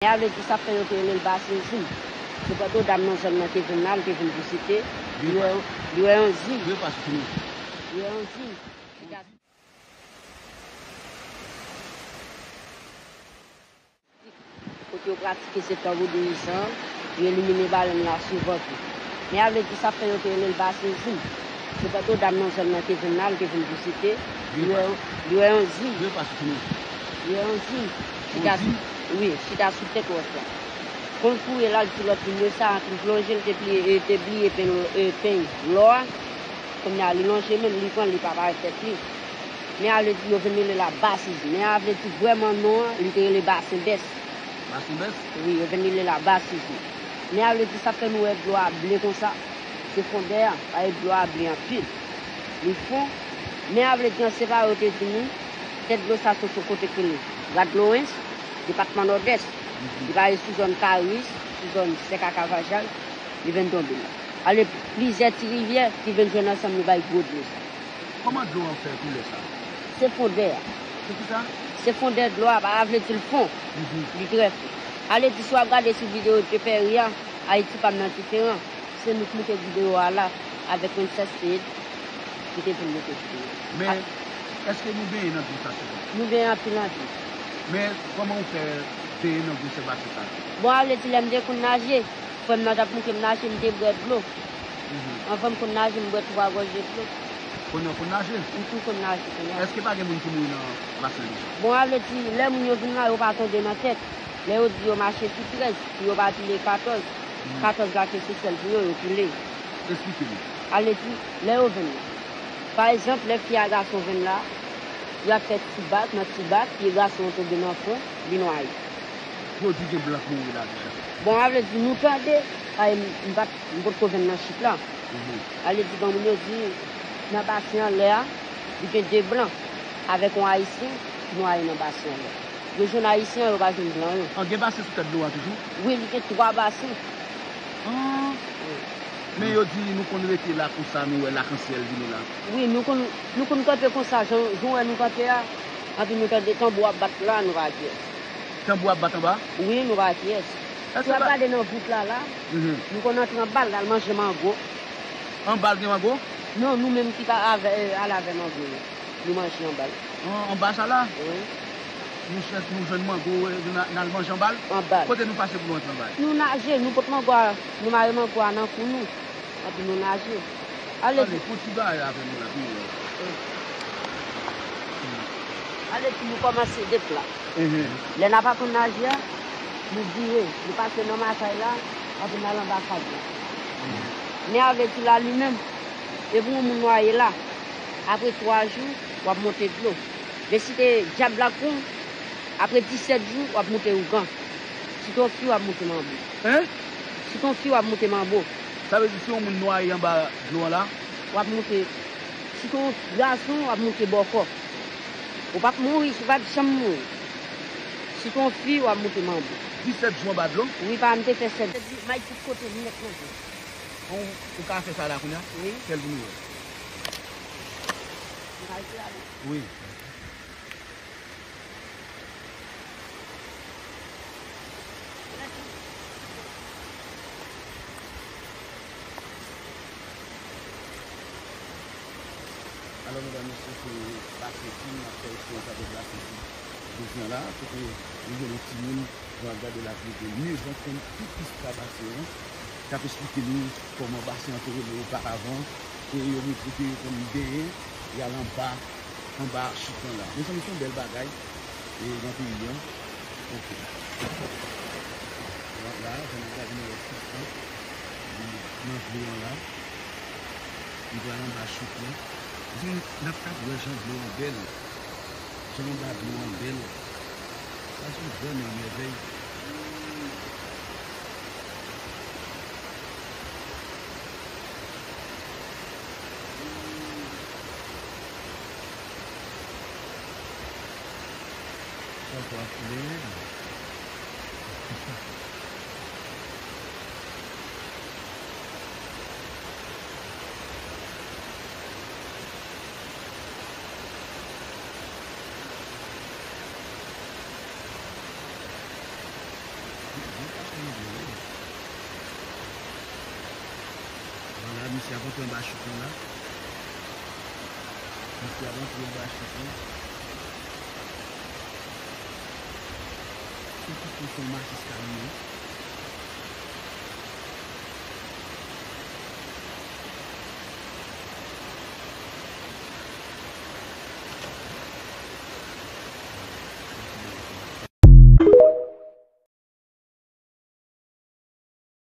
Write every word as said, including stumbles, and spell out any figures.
Men a vle di sa fè yo te rele l Basen Zin. Se pandan dam nan zòn nan te vin la, li te vin vizite, li wè, li wè yon zin. Li wè yon zin. Kote yo pratike se tan vodouyizan, yo elimine balèn la souvan tou. Men a vle di sa fè yo te rele l Basen Zin. Se pandan dam nan zòn nan te vin la, li te vin vizite, li wè, li wè yon zin. Li wè yon zin. Chita sou, wi, chita sou tèt wòch la. Konn kouri l al di lòt moun yo sa, anpil plonje, l te pliye, e, te bliye peny, e, peny lò a. Kounye a, li lonje men l, li pran l, li pa parèt tèt li. Men a vle di yo vin rele l Basen Zin. Men a vle di vrèman non an, li te rele Basen Bès. Basen Bès? Wi, yo vin rele l Basen Zin. Men a vle di sa fè nou wè dlo a ble konsa. Se fondè a, paske dlo a ble anpil. Li fon. Men a vle di an se pa yo te di nou, tèt dlo sa sot sou kote k rele Gad Lawrence, depatman Nòdès. Li pase sou zòn Karis, sou zòn Sèk a Kavajal, li vin tonbe la. Ale plizyè ti rivyè ki vin jwenn ansanm, li bay gwo dlo sa. Kòman dlo an fè koulè sa? Se fondè a. Se ki sa? Se fondè dlo a, pa vle di l fon. Mhm. Li trè fon. Ale di si w ap gade sou videyo de Pèri a, Ayiti pa m nan diferan. Se nou k moute videyo a la, avèk Princess Aid, ki te vin moute videyo a. Men, èske nou benyen nan dlo sa souvan? Nou benyen anpil anpil. Men, kòman w fè benyen nan gwo sèl basen sa? Bon, a vle di lè m te konn naje, frè m nan t ap montre m naje, m te bwè dlo. Mhm. Anvan m konn naje, m bwè twa gòje dlo. Kounye a w konn naje? M tou konn naje kounye a. Èske pa gen moun ki mouri nan basen an deja? Bon, a vle di, lè moun yo vin la, yo pa tonbe nan tèt. Lè yo di yo mache sou trèz, pou yo pa pile katòz, katòz la te se sèl pou yo, yo pile. Esplike nou. A vle di, lè yo vin la. Pa egzanp, lè fi a gason vin la, y ap fè ti bak, nan ti bak, pye gason an tonbe nan fon, li nwaye. Yo di gen blan k mouri la deja. Bon, a vle di nou tande, paske m, m pa t, m potko vin nan chif la. Mhm. A vle di, gen moun yo di, nan basen anlè a, li gen de blan avèk yon ayisyen ki nwaye nan basen anlè. Yo jwenn ayisyen an, yo pa jwenn blan yo. An, gen basen sou tèt dlo a toujou? Wi, li gen twa basen. An. Wi. Men yo di nou konn rete la konsa, nou wè lakansyèl vini la. Wi, nou konn, nou konn kanpe konsa, jan, jan w wè nou kanpe a, anpi nou tande tanbou ap bat la, nou pa kyès. Tanbou ap bat anba? Wi, nou pa kyès. Si w ap gade nan vout la, la, nou konn antre anba l, al manje mango. Anba l gen mango? Non, nou menm ki pa avè, al avè mango yo. Nou manje anba l. An, anba sa la? Wi. Nou chèche, nou jwenn mango, e, n a, n al manje anba l? Anba l. Kote nou pase pou nou antre anba l? Nou naje, nou pot mango a, nou mare mango a nan kou nou. Anpi nou naje. Ale. Ale, fè ti bagay avè nou la, pi wè. Ale, pou nou kòmanse de pla. Mhm. Lè n ap aprann naje a, nou vire, nou pase nan makay la, anpi n al anba sab la. Mhm. Men avè ti la li menm, depi yon moun nwaye la, apre twa jou, w ap monte dlo. Men si te dyab la k pran w, apre disèt jou, w ap moute ougan. Si te yon fi, w ap moute manbo. Hein? Si te yon fi, w ap moute manbo. Sa vle di si yon moun nwaye anba dlo an la? W ap moute. Si te yon gason, w ap moute bòkò. Ou p ap mouri, ou p ap janm mouri. Si te yon fi, w ap moute manbo. Disèt jou anba dlo? Wi, pa m te fè sèt. Sa vle di, may tout kote nèt nan dlo. Ou, ou ka fè sa la kounye a? Wi. Fè l pou nou wè. Ou ka retire ale? Wi. Alò, medam, mesye, se Basen Zin, n ap fè eksperyans avèk Basen Zin jodi a la, kote nou jwenn yon timoun, jan w ap gade la, ki gen nèf an, konn tout istwa basen an, k ap esplike nou kòman basen an te rele oparavan, e yo montre ke yo konn benyen, y al anba, anba chit lan la. Mezanmi, se yon bèl bagay, e, nan peyi an. Ok. La, la, jan n ap gade, nou wè chit lan, li nan dlo an la. Li pral anba chit lan. Mezanmi, n ap ka wè jan dlo an bèl. Jan anba dlo an bèl. Sa se yon vrèman yon mèvèy. Sa kwa koulè. Y ap antre anba chit lan la. Mesye ap antre anba chit lan. Sou tout yon mache eskalye.